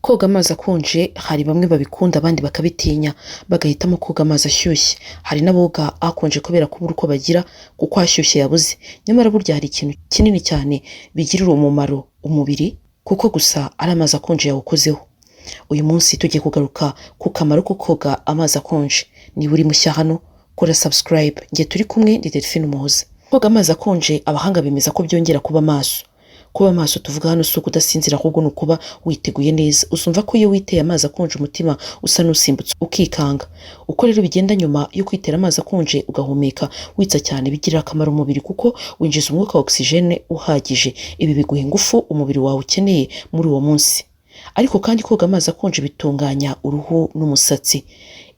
Koga amazi akonje hari bamwe babikunda, abandi bakabitinya, bagahitamo koga amazi ashyushye. Hari n'aboga akonje kubera kubura uko bagira kuko ashyushye yabuze. Nyamara burya hari ikintu kinini cyane bigirira umumaro umubiri kuko gusa ari amazi akonje yawukozeho. Uyu munsi tugiye kugaruka ku kamaro ko koga amazi akonje. Niba uri mushya hano, kora subscribe. Njye turi kumwe ndi Delphine Umuhoza. Koga amazi akonje, abahanga bemeza ko byongera kuba maso. Kuba maso tuvuga hano si ukudasinzira, ahubwo ni ukuba witeguye neza. Uzumva ko iyo witeye amazi akonje umutima usa n'usimbutse, ukikanga. Uko rero bigenda nyuma yo kwitera amazi akonje ugahumeka witsa cyane, bigirira akamaro umubiri kuko winjiza umwuka wa oxygène uhagije. Ibi biguha ingufu umubiri wawe ukeneye muri uwo munsi. Ariko kandi koga amazi akonje bitunganya uruhu n'umusatsi.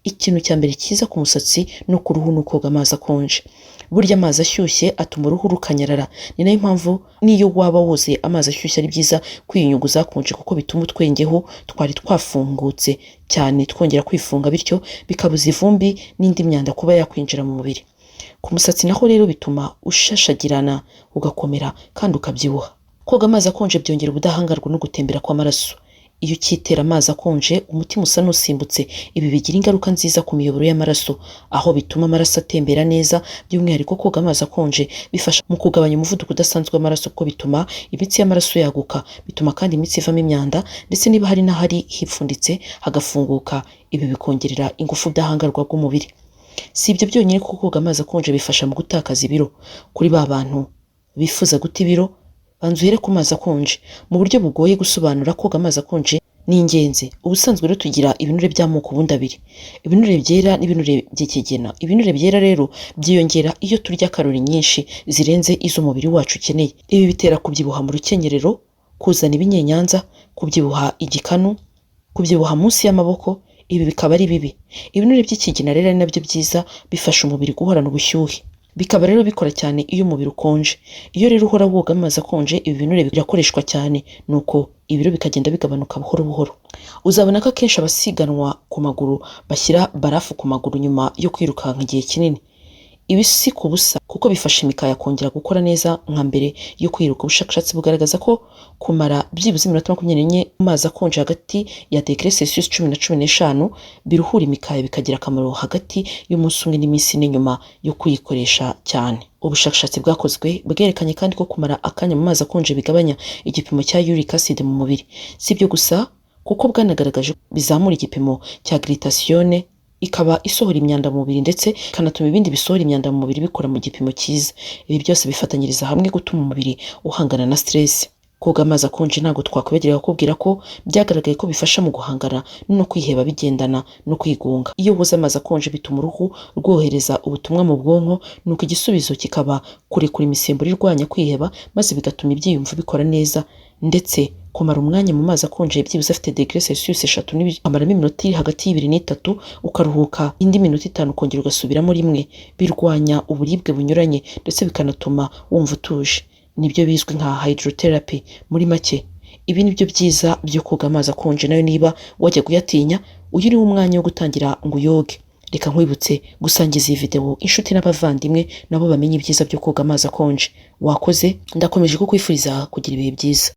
Ikintu cya mbere cyiza ku musatsi no ku ruhu ni ukoga amazi akonje. Burya amazi ashyushye atuma uruhu rukanyarara. Ni nayo mpamvu n'iyo waba woze amazi ashyushye ari byiza kwiyunyuguza akonje, kuko bituma utwengeho twari twafungutse cyane twongera kwifunga, bityo bikabuza ivumbi n'indi myanda kuba yakwinjira mu mubiri. Ku musatsi naho rero bituma ushashagirana, ugakomera kandi ukabyibuha. Koga amazi akonje byongera ubudahangarwa no gutembera kw'amaraso. Iyo ukitera amazi akonje umutima usa n'usimbutse. Ibi bigira ingaruka nziza ku miyoboro y'amaraso, aho bituma amaraso atembera neza. By'umwihariko, koga amazi akonje bifasha mu kugabanya umuvuduko udasanzwe w'amaraso, kuko bituma imitsi y'amaraso yaguka. Bituma kandi imitsi ivamo imyanda, ndetse niba hari n'ahari hipfunditse hagafunguka. Ibi bikongerera ingufu ubudahangarwa bw'umubiri. Si ibyo byonyine, kuko koga amazi akonje bifasha mu gutakaza ibiro. Kuri ba bantu bifuza guta ibiro, banza uhere ku mazi akonje. Mu buryo bugoye gusobanura, koga amazi akonje ni ingenzi. Ubusanzwe rero tugira ibinure by'amoko ubundi abiri: ibinure byera n'ibinure by'ikigina. Ibinure byera rero byiyongera iyo turya karori nyinshi zirenze izo umubiri wacu ukeneye. Ibi bitera kubyibuha mu rukenyerero, kuzana ibinyenyanza, kubyibuha igikanu, kubyibuha munsi y'amaboko. Ibi bikaba ari bibi. Ibinure by'ikigina rero, ari nabyo byiza, bifasha umubiri guhorana ubushyuhe, bikaba rero bikora cyane iyo umubiri ukonje. Iyo rero uhora woga amazi akonje, ibi binure birakoreshwa cyane, nuko ibiro bikagenda bigabanuka buhoro buhoro. Uzabona ko akenshi abasiganwa ku maguru bashyira barafu ku maguru nyuma yo kwirukanka igihe kinini. Ibi si ku busa, kuko bifasha imikaya kongera gukora neza nka mbere yo kwiruka. Ubushakashatsi bugaragaza ko kumara byibuze iminota 24 mu mazi akonje hagati ya degere Celsius 10 na 15 biruhura imikaya, bikagira akamaro hagati y'umunsi umwe n'iminsi 4 nyuma yo kuyikoresha cyane. Ubushakashatsi bwakozwe bwerekanye kandi ko kumara akanya mu mazi akonje bigabanya igipimo cya uric acid mu mubiri. Si ibyo gusa, kuko bwanagaragaje bizamura igipimo cya glutathione, ikaba isohora imyanda mu mubiri, ndetse ikanatuma ibindi bisohora imyanda mu mubiri bikora mu gipimo cyiza. Ibi byose bifatanyiriza hamwe gutuma umubiri uhangana na stress. Koga amazi akonje ntabwo twakwibagira kukubwira ko byagaragaye ko bifasha mu guhangana no kwiheba bigendana no kwigunga. Iyo woza amazi akonje bituma uruhu rwohereza ubutumwa mu bwonko, nuko igisubizo kikaba kurekura imisemburo irwanya kwiheba, maze bigatuma ibyiyumvo bikora neza. Ndetse kumara umwanya mu mazi akonje byibuze afite degere Celsius 3, ukamaramo iminota iri hagati ya 2 na 3, ukaruhuka indi minota 5, ukongera ugasubiramo rimwe, birwanya uburibwe bunyuranye, ndetse bikanatuma wumva utuje. Nibyo bizwi nka hydrotherapy muri make. Ibi nibyo byiza byo koga amazi akonje. Nayo niba wajya kuyatinya, uyu ni wo umwanya wo gutangira ngo uyoge. Reka nkwibutse gusangiza iyi video inshuti n'abavandimwe, nabo bamenye ibyiza byo koga amazi akonje. Wakoze, ndakomeje kukwifuriza kugira ibihe byiza.